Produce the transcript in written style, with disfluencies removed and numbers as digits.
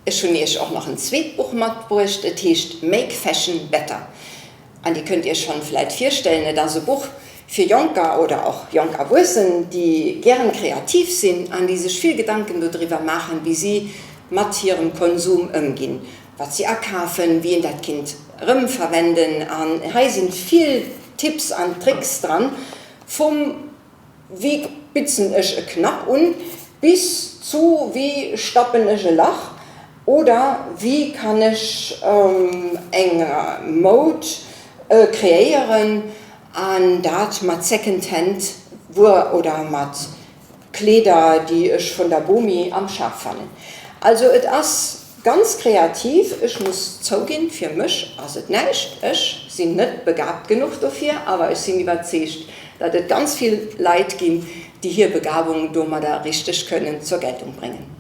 Ech hunn Iech och nach en zweet Buch matbruecht, et heescht Make Fashion Better. An Dir kënnt Iech schonn vläit virstellen, et ass e Buch fir Jonker oder och jonk Erwuessen, déi gären kreativ sinn an déi sech vill Gedanken dodriwwer maachen, wéi si mat hirem Konsum ëmginn, wat si akafen, wéi een dat kinnt erëmverwenden. An hei sinn vill Tipps an Tricks dran, vum Wéi bitzen ech e Knapp un? Bis zu Wéi stappen ech e Lach? Oder Wéi kann ech eng Moud kreéieren an dat mat Second-Hand Wuer oder mat Kleeder déi ech vun der Bomi am Schaf fannen? Also et ass Ganz kreativ, ech muss zouginn, fir mech ass et näischt, ech sinn net begabt genuch dofir, awer ech sinn iwwerzeegt, datt et ganz vill Leit ginn, déi hir Begabung domadder richteg kënnen zur Geltung bréngen.